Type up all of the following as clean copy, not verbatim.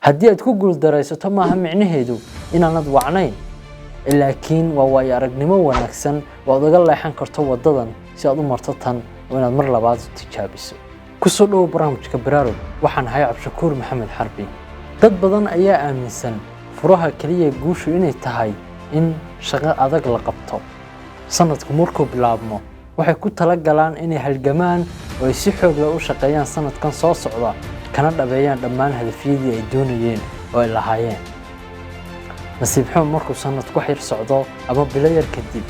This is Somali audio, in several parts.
Haddii aad ku guuldaraysato, maaha micnaheedu inaanad wacnayn, laakiin waa waayo aragnimo wanaagsan oo aad uga leexan karto waddadan si aad u marto tan oo inaad mar labaad tijaabiso. Kusoo dhowow barnaamijka Baraarug. Waxaan ahay Cabdishakuur Maxamed Xarbi. Dad badan ayaa aaminsan furaha keliya guushu inay tahay in shaqo adag la qabto. Sanadku markuu bilaabmo, waxay ku talagalaan inay halgamaan oo ay si xoog leh u shaqeeyaan sanadkan soo socda, kana dhabeeyaan dhammaan hadafyadii ay doonayeen oo ay lahaayeen. Nasiib xumo, markuu sanadku wax yar socdo ama bilo yar kadib,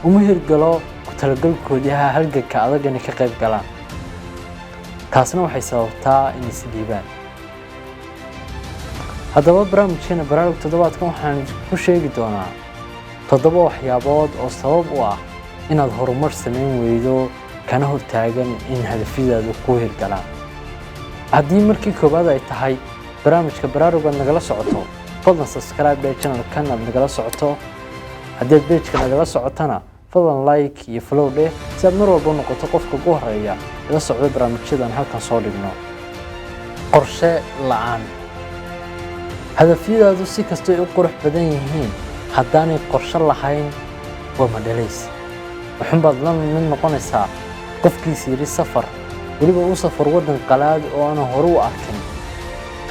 uma hirgalo ku talagalkoodii ahaa halganka adag inay ka qayb galaan. Taasna waxay sababtaa inay isdhiibaan. Haddaba, barnaamijkeena Baraarug toddobaadkan waxaan ku sheegi doonaa toddoba waxyaabood oo sabab u ah inaad horumar samayn weydo, kana hortaagan in hadafyadaadu ku hirgalaan. Haddii markii koowaad ay tahay barnaamijka Baraarug aad nagala socoto, fadlan subscribe dheh channelkan aad nagala socoto. Haddii aad pageka nagala socotana, fadlan like iyo follow dheh si aad mar walba noqoto qofka ugu horeeya ila socdo barnaamijyadan halkan soo dhigno. Qorshe la'aan. Hadafyadaadu si kastoo ay u qurux badan yihiin, haddaanay qorshe lahayn, waa madhalays. Wuxuunbaad la mid noqonaysaa qofkiis yidhi safar, weliba u safar waddan qalaad oo aanan hore u arkin,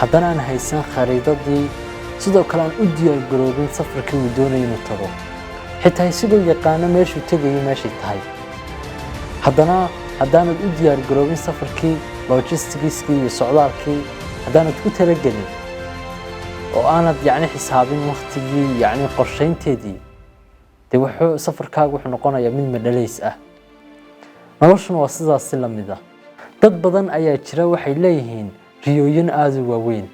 haddana aan haysan khariidadii, sidoo kale aan u diyaargaroobin safarkii uu doonayay inuu tago. Xitaa isagoo yaqaano meeshuu tegayo, meeshay tahay, haddana haddaanad u diyaargaroobin safarkii, logisticskii iyo socdaalkii haddaanad ku talagelin oo aanad yacni xisaabin waktigii, yacni qorshaynteedii, dee wuxuu safarkaagu wuxuu noqonayaa mid madhalays ah. Noloshuna waa sidaas si la mid ah. Dad badan ayaa jira, waxay leeyihiin riyooyin aada u waaweyn,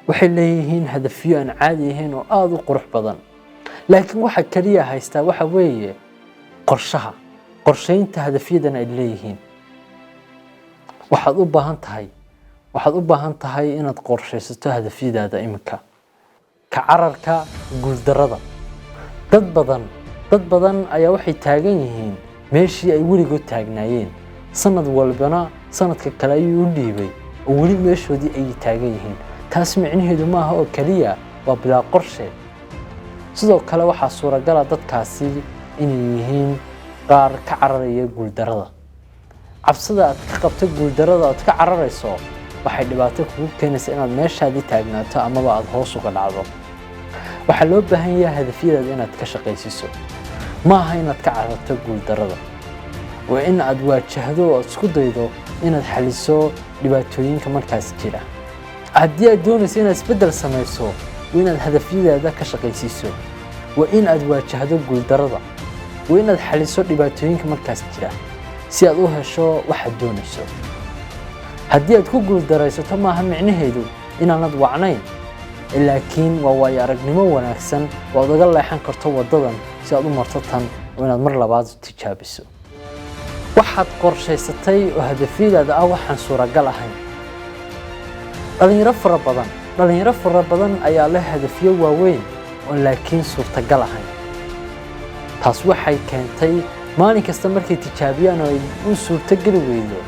waxay leeyihiin hadafyo aan caadi ahayn oo aada u qurux badan, laakiin waxa kaliya haystaa waxa weeye qorshaha, qorshaynta hadafyadan ay leeyihiin. Waxaad u baahan tahay inaad qorshaysato hadafyadaada iminka. Ka cararka guuldarrada. Dad badan ayaa waxay taagan yihiin meeshii ay weligood taagnaayeen. Sanad walbana sanadka kale ayuu u dhiibay oo weli meeshoodii ayay taagan yihiin. Taas micnaheedu maaha oo keliya waa bilaa qorshe. Sidoo kale waxaa suuragala dadkaasi inay yihiin qaar ka cararaya guuldarrada. Cabsida aad ka qabto guuldarrada aad ka cararayso waxay dhibaato kugu keenaysaa inaad meeshaadii taagnaato amaba aada hoos uga dhacdo. Waxaa loo baahan yahay hadafyadaada inaad ka shaqaysiiso. Ma aha inaad ka cararto guuldarrada, waa in aad waajahdo oo aad isku daydo inaad xaliso dhibaatooyinka markaas jira. Haddii aad doonayso inaad isbeddel samayso, waa inaad hadafyadaada ka shaqaysiiso, waa in aad waajahdo guuldarrada, waa inaad xaliso dhibaatooyinka markaas jira si aad u hesho waxaad doonayso. Haddii aad ku guuldaraysato, maaha micnaheedu inaanad wacnayn, laakiin waa waayo aragnimo wanaagsan oo aad uga leexan karto waddadan si aad u marto tan oo inaad mar labaad tijaabiso. Waxaad qorshaysatay oo hadafyadaada ah waxaan suuragal ahayn. Dhalinyaro fara badan ayaa leh hadafyo waaweyn oo laakiin suurtagal ahayn. Taas waxay keentay maalin kasta markay tijaabiyaan oo ay u suurtogeli weydo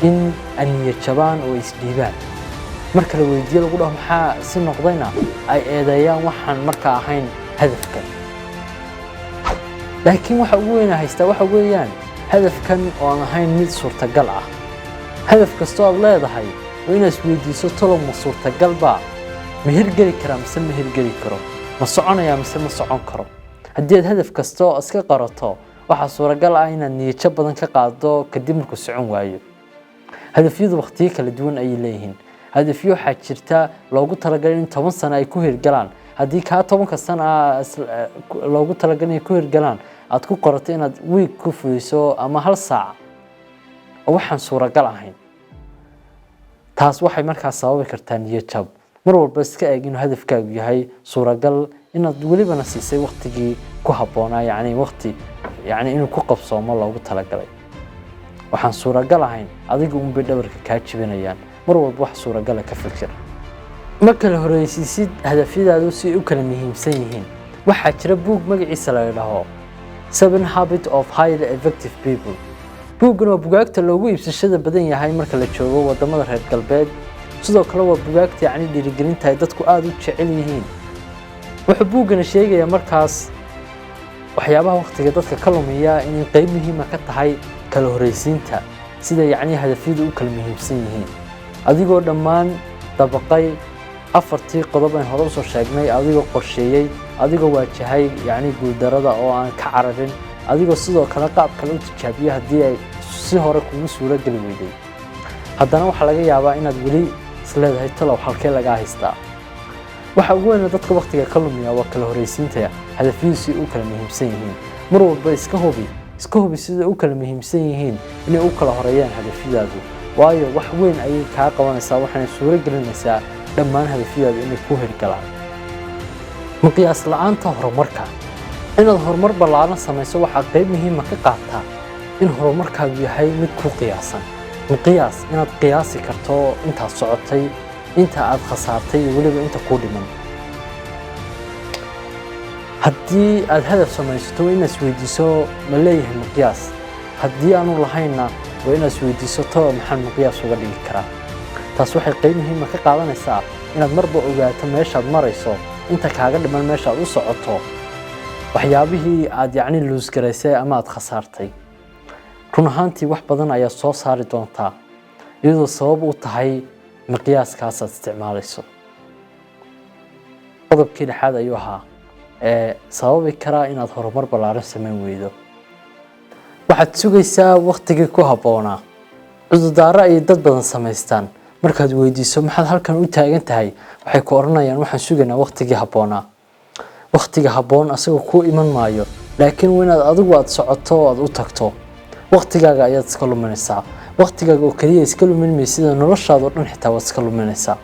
in ay niyad jabaan oo isdhiibaan. Marka la weydiiyo, lagu dhaho "Maxaa si noqdayna?", ay eedeeyaan waxaan markaa ahayn hadafkan. Laakiin waxa ugu weyna haystaa waxa weeyaan hadafkan oo aan ahayn mid suurtagal ah. Hadaf kastoo aad leedahay waa inaad isweydiiso: "Tolow ma suurtagal baa? Ma hirgeli karaa mise ma hirgeli karo? Ma soconayaa mise ma socon karo?" Haddii aad hadaf kasta oo iska qarato, waxaa suuragal ah inaad niyadjab badan ka qaado kadib markuu socon waayo. Hadafyadu waqtiyo kala duwan ayay leeyihiin. Hadafyo waxaa jirta loogu talagalay in 10 sano ay ku hirgalaan. Haddii kaa 10-ka sano ah loogu talagalay inay ku hirgalaan aad ku qorato inaad week ku fuliso ama hal saac, oo waxaan suuragal ahayn, taas waxay markaas sababi kartaa niyad jab. Mar walba iska eeg inuu hadafkaagu yahay suuragal, inaad welibana siisay waqtigii ku habboonaa, yacni waqti yacni inuu ku qabsoomo loogu talagalay. Waxaan suuragal ahayn adiga unbay dhabarka kaa jibinayaan. Mar walba wax suuragala ka fikir. Ma kala horeysiisid hadafyadaadu si ay u kala muhiimsan yihiin. Waxaa jira buug magaciisa la yidhaaho Seven Habit of Highly Effective People. Buuggan waa bugaagta loogu iibsashada badan yahay marka la joogo wadamada reer galbeed. Sidoo kale waa bugaagta yacni dhiirigelinta ay dadku aada u jecel yihiin. Wuxuu buuggani sheegayaa markaas waxyaabaha waqtiga dadka ka lumiya inay qeyb muhiima ka tahay kala horreysiinta, sida yacni hadafyadu u kala muhiimsan yihiin. Adigoo dhammaan dabaqay afartii qodob aan hore usoo sheegnay, adigoo qorsheeyey, adigoo waajahay yacni guuldarada oo aan ka cararin, adigoo sidoo kale qaab kale u tijaabiyo haddii ay si hore kugu suuro geli weyday, haddana waxaa laga yaabaa inaad weli isleedahay talow halkee lagaa haystaa. Waxa ugu weyn dadka waqtiga ka lumiya waa kala horreysiinta hadafyadu si u kala muhiimsan yihiin. Mar walba iska hubi sida u kala muhiimsan yihiin inay u kala horeeyaan hadafyadaadu, waayo wax weyn ayay kaa qabanaysaa, waxaana suuro gelinaysaa dhammaan hadafyadaadu inay ku hirgalaan. Miqyaas la'aanta horumarka. Inaad horumar ballaaran samayso waxaa qayb muhiima ka qaataa in horumarkaagu yahay mid ku qiyaasan. Miqyaas inaad qiyaasi karto intaad socotay, inta aad khasaartay iyo weliba inta kuu dhiman. Haddii aad hadaf samaysato, waa inaad isweydiiso: ma leeyahay miqyaas? Haddii aanu lahaynna, waa inaad isweydiiso: talo maxaan miqyaas uga dhigi karaa? Taas waxay qayb muhiima ka qaadanaysaa inaad marba ogaato meeshaad marayso, inta kaaga dhiman, meeshaad u socoto, waxyaabihii aad yacni luusgaraysay ama aad khasaartay. Run ahaantii wax badan ayaa soo saari doontaa iyadoo sabab u tahay miqyaaskaasaad isticmaalayso. Qodobkii dhexaad ayuu ahaa ee sababi karaa inaad horumar ballaaran samayn weydo: waxaad sugaysaa waktigii ku habboonaa. Cudurdaaro ayay dad badan samaystaan. Markaad weydiiso maxaad halkan u taagan tahay, waxay ku odhanayaan: waxaan sugaynaa waktigii habboonaa. Waktiga habboon asagoo kuu iman maayo, laakiin waa inaad adigu aad socoto oo aad u tagto. Waktigaaga ayaad iska luminaysaa. Waktigaaga oo keliya iska lumin maysida, noloshaada oo dhan xitaa waad iska luminaysaa,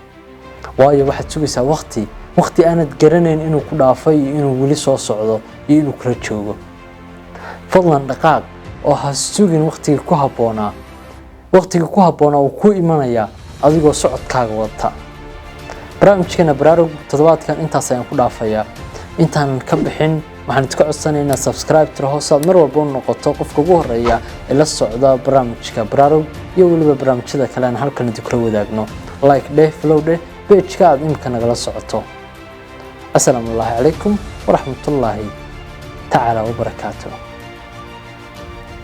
waayo waxaad sugaysaa wakti aanad garanayn inuu ku dhaafay iyo inuu weli soo socdo iyo inuu kula joogo. Fadlan dhaqaaq oo ha sugin waktigii ku habboonaa. Waktigii ku habboonaa uu ku imanayaa adigoo socodkaaga wadata. Barnaamijkeena Baraarug toddobaadkan intaas ayaan ku dhaafayaa. Intaanan ka bixin, waxaan idinka codsanaya inaad subscribe tiraho si aad mar walba u noqoto qofka ugu horeeya ee la socda barnaamijka Baraarug iyo weliba barnaamijyada kale aan halkan idinkula wadaagno. Like dheh, follow dheh page-ka aad imika nagala socoto. Asalaamu calaykum waraxmatullaahi tacaala wabarakaatuh.